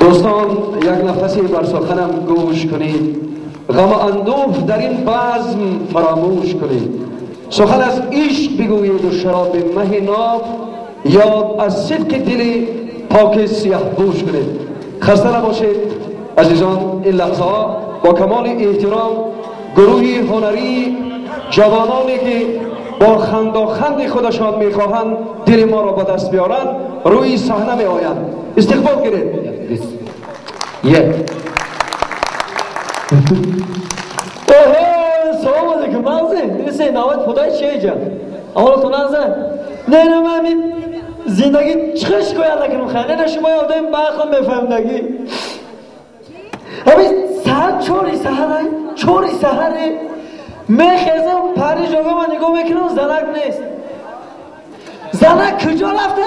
دوستان یک نفسی بر سخنم گوش کنید، غم اندوه در این بزم فراموش کنید. سخن از عشق بگویید و شراب مه ناب، یاد از صدق دل پاک سیاه پوش کنید. خسته نباشید عزیزان. این لحظه ها با کمال احترام گروه هنری جوانانی که با خنداخند خودشان میخواهند دل ما را به دست بیارند روی صحنه می آیند. استقبال کنید. یک اوه سلام علیکم منزل میرسه نوبت خدای چه ایجا اولتون نزن نه نه من زندگی چه شکایت نکنم خیلی نه شما یادم برخوام بفهمدگی همین ساعت 4 سحره 4 سحره میخیزم پری جاگه من نگاه میکنم زنک نیست. زنک کجا رفته؟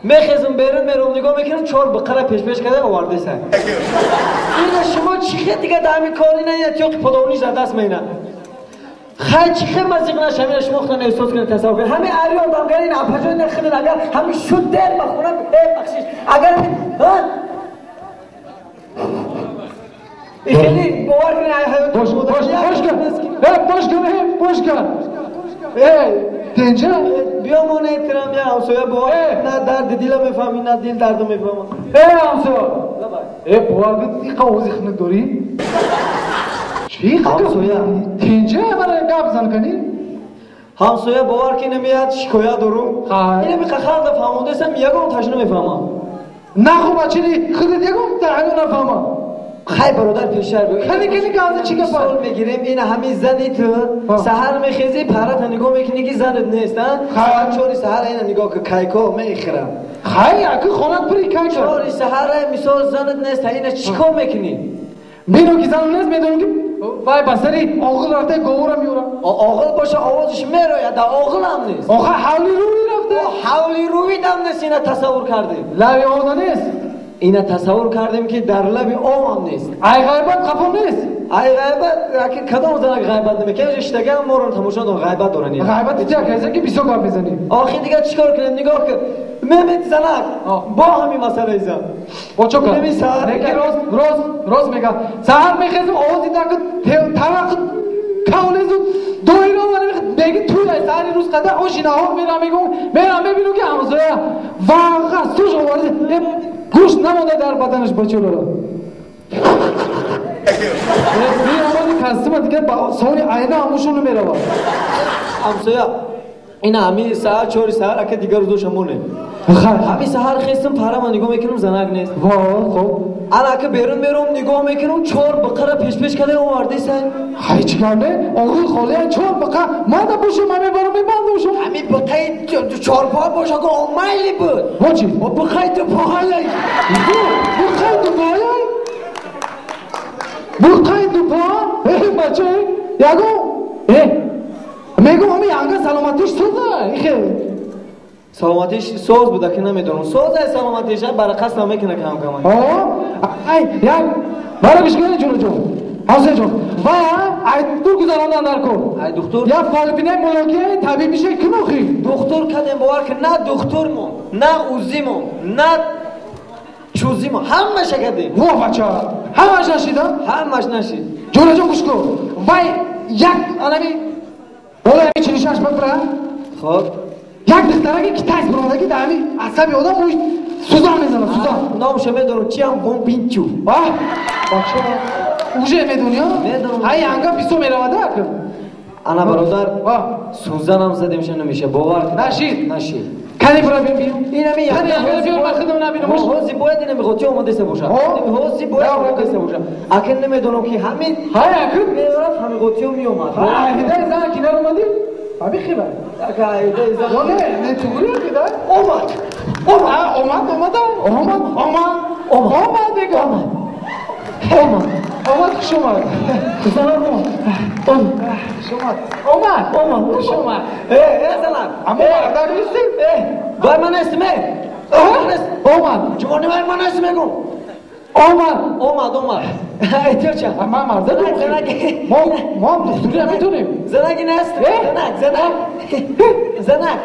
میخیزم بیرون میرم نگاه میکنم 4 بقره پیش پیش کرده آورده سر. اینه شما چیخه دیگه در همین کاری نه یه تیاقی پداونیش در دست میینه. خیلی چیخه مزیق نشه همین شما خودتون احساس کنید تصور کنید همین عریان دمگر این اپجای نخیدن اگر همین شد در بخونم بخشیش اگر ها خیلی باور کنید حیات باش باش باش کن باش کن باش کن تنجا بیا مونه احترام یا همسایه باور نه درد دل میفهمی نه دل درد میفهمم. همسایه باور کن این قوزی خنک داری چی همسایه تنجا برای گپ زن کنی همسایه باور که نمیاد شکایت دارم اینه میخوام فهمونده سم یگام تشنه میفهمم نه خب بچه خودت یگام تحلیل نفهمم. خیلی برادر پیشتر بگو خیلی خیلی گازه چی گفت سال میگیریم این همین زنی تو سحر میخیزی پرت نگاه میکنی که زنت نیست ها ساعت 4 سحر اینه نگاه که کایکو میخرم خیلی اگه خونت پری کایکو 4 سحر مثال زنت نیست اینه چیکار میکنی؟ میدونم که زنم نیست میدونم که وای بسری آغل رفته گاورم میورم آغل باشه آوازش میروید در آغل هم نیست آخه حولی روی رفته حولی روی دم نیست اینه تصور کردیم لبی آوزه نیست اینه تصور کردیم که در لب آب هم نیست. ای غیبت قفا نیست. ای غیبت که کدام زنک غیبت نمیکنه اشتگه هم ما رو تماشا دارن غیبت دارن. غیبت چه کسی که بیسو گپ میزنی. آخه دیگه چیکار کنیم نگاه کن میمید زنک با همین مسئله زن. با چه کار؟ نه روز روز روز میگه سحر میخیزم آوازی نکن طرق کاولزو دویرو من میگه توی سحر روز قدر اوشینه ها میرم میگم میرم میبینم که همسایه واقعا سوژ آورده گوشت نمانده در بدنش بچه رو می آمدی کستم دیگه با سوری آینه هموشون میرود همسایه این همین ساعت 4 سحر که دیگر روزش همونه همین سحر خیستم پرم نگاه میکنم زنک نیست خب الان که بیرون میرم نگاه میکنم 4 بقره پیش پیش کرده آورده سر هیچ چیکار نه آقا خاله 4 بقره ما دا بوشم همین برام میبندم شم همین بقره 4 پا باشه که آمیلی بود با چی بقره 2 پای بقره 2 پای بقره 2 پا ای بچه یاگو میگم همین انگا سلامتیش سوزه ایخه سلامتیش سوز بوده که نمیدونم سوزه سلامتیش برای قصد نمیکنه کم کم ای یک برای گوش جون جون حسین جون و ای دکتر گذراندن در کن ای دکتر یا فالپینه ملوکه طبیب میشه کی مخی دکتر کدیم باور که نه دکتر مون نه اوزی مون نه چوزی مون همش کدیم وا بچه همش نشیدم همش نشید جون جون گوش کن وای یک انمی بالا همی 46 بپره خب یک دختره که تایز برآمده که در همین عصبی آدم اوش سوزان میزنه سوزان نامش میدونم چی هم بون پینچو آه بچه اوجه میدونی ها؟ میدونم ای انگا بیسو میرواده اکن انا برادر سوزان هم زده میشه نمیشه باور نشید نشید کنی برا بیم بیم این همی کنی بیار من خودم نبینم حوزی باید اینمی قوطی آماده سه باشه حوزی باید آماده سه باشه اکن نمیدونم که همین های اکن میرفت همین قوطی میومد هیده زن کنار اومدی؟ همین خیلی نه نه توری که اومد اومد اومد اومد اومد اومد دیگه اومد اومد اومد خوش اومد زنم اومد خوش اومد اومد اومد خوش اومد ای زنم اما مردم نیستی وای من اسمه اومد جوانی من اسمه میگم اومد اومد اومد احتیاج چه؟ من مرده ما هم دکتری هم میتونیم زنگی نیست زنگ زنگ زنگ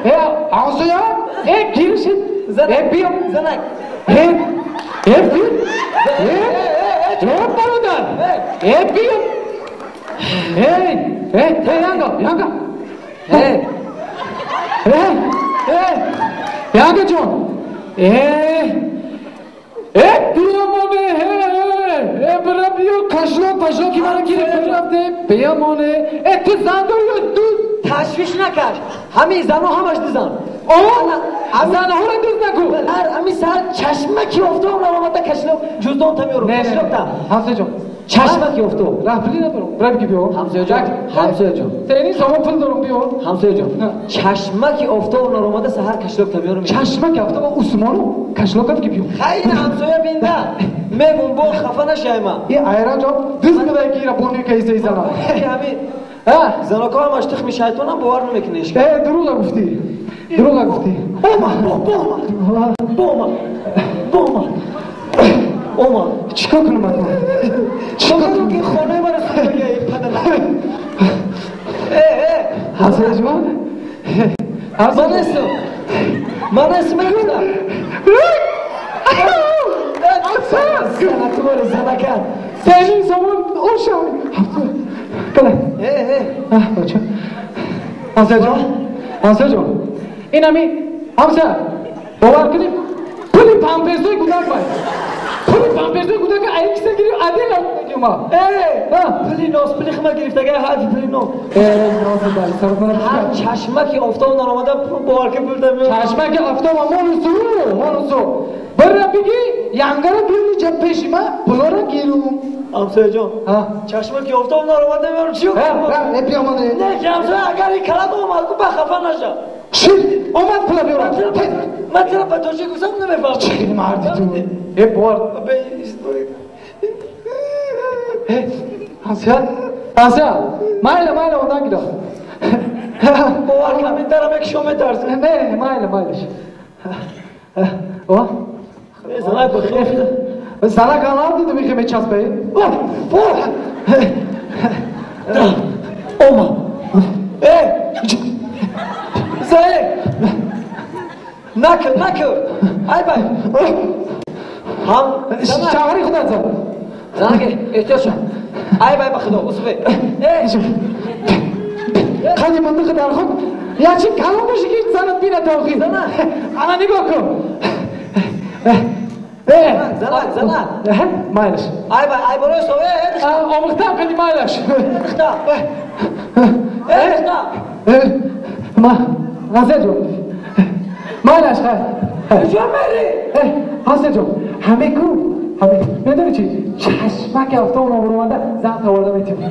همسایه گیر شد زنگ بیا زنگ Э биё. Эй, эй, эй, янга, янга. Эй. Эй, эй. Янга ҷон. Эй. Э биёмоне, э бира биё кашло пашло ки мана гирифта рафте. Биёмоне. Э ту зан дорӣ ё дӯз? Ташвиш накаш. Ҳамин зано ҳамаш дизан. О, занҳоро дӯз наку. Ҳар ҳамин саҳар чашмаки офтоб наомада кашло ҷуздон та меорам. Кашлокта. Ҳамсоя ҷон. Чашмаки офтоб. Раҳ пули надорам. Бира биги биё. Ҳамсоя ҷон. Ҳамсоя ҷон. Сени сомон пул дорам биё. Ҳамсоя ҷон. Чашмаки офтоб наомада саҳар кашлокта меорам. Чашмаки офтоб Усмону кашлокат ки биё. Хайр ҳамсоя бинда. Мегум бо хафа нашайма. И айран ҷон дӯз кудай ки ира бони кайса изана. Ҳамин заноко ҳамаш тухми шайтонам бовар намекуниш. Э дурӯға гуфтӣ. Дурӯға гуфтӣ. Омад, омад. Омад. Омад. Омад. Чикор кунам ман? Чикор кунам ки хонаи маро сӯхта падар. Э, э. Ҳамсоя ҷон. Ман нестам. Ман нестам мегуфтам. Занатмори занакан. Сени сомон оша. Кала. Э, э. А, бача. Ҳамсоя ҷон. Ҳамсоя ҷон. Ин ҳами ҳамсоя бовар кунем пули памперсои кӯдак бай. Пули памперсои кӯдак ай киса гирифт адел ма. Э, пули нос пули хма гирифтага ҳарфи пули нос. Э, нос дай сармара. Ҳар чашмаки офтоб наомада бовар кун пул дам. Чашмаки офтоб монусу, монусу. Бира биги янгара биёни ҷа пеши ма пулора гирум. Ҳамсоя ҷон. Чашмаки офтоб наомада меорам чӣ? Э, биёмоне. Не, ҳамсоя агар ин калат омад ку ба хафа наша. Чӣ? Омад пула биёрам. Ман тира ба тоҷик гуфтам намефаҳмам. Чӣ марди ту? Э бовар. Ҳамсоя, ҳамсоя, майла, майла ондан гирам. Бовар кун, ин дарам як шом метарсам. Не, майла, майлаш. О? Занак бахир. Занак алав диду михе мечаспе. О! Омад. Э! Зае! Накун, накун! Ай бай! Ҳам шавҳари худат зан. Занак эҳтиёт шав. Ай бай ба худо, усуфе. Э! Қади мандиқи дар хок ячи калон боши ки занат бинад охир. Ана нигоҳ кун. Э! Занак, занак. Майлаш. Ай бай, ай барои со, э, духтар. Омӯхтам кунӣ майлаш. Духтар. Э, духтар. Ма, ҳамсоя ҷон. Майлаш, хай. Куҷо мерӣ? Ҳамсоя ҷон, ҳаме ку, ҳаме. Медонӣ чӣ? Чашмаки офтоб нобуромада зан таварда метавонӣ.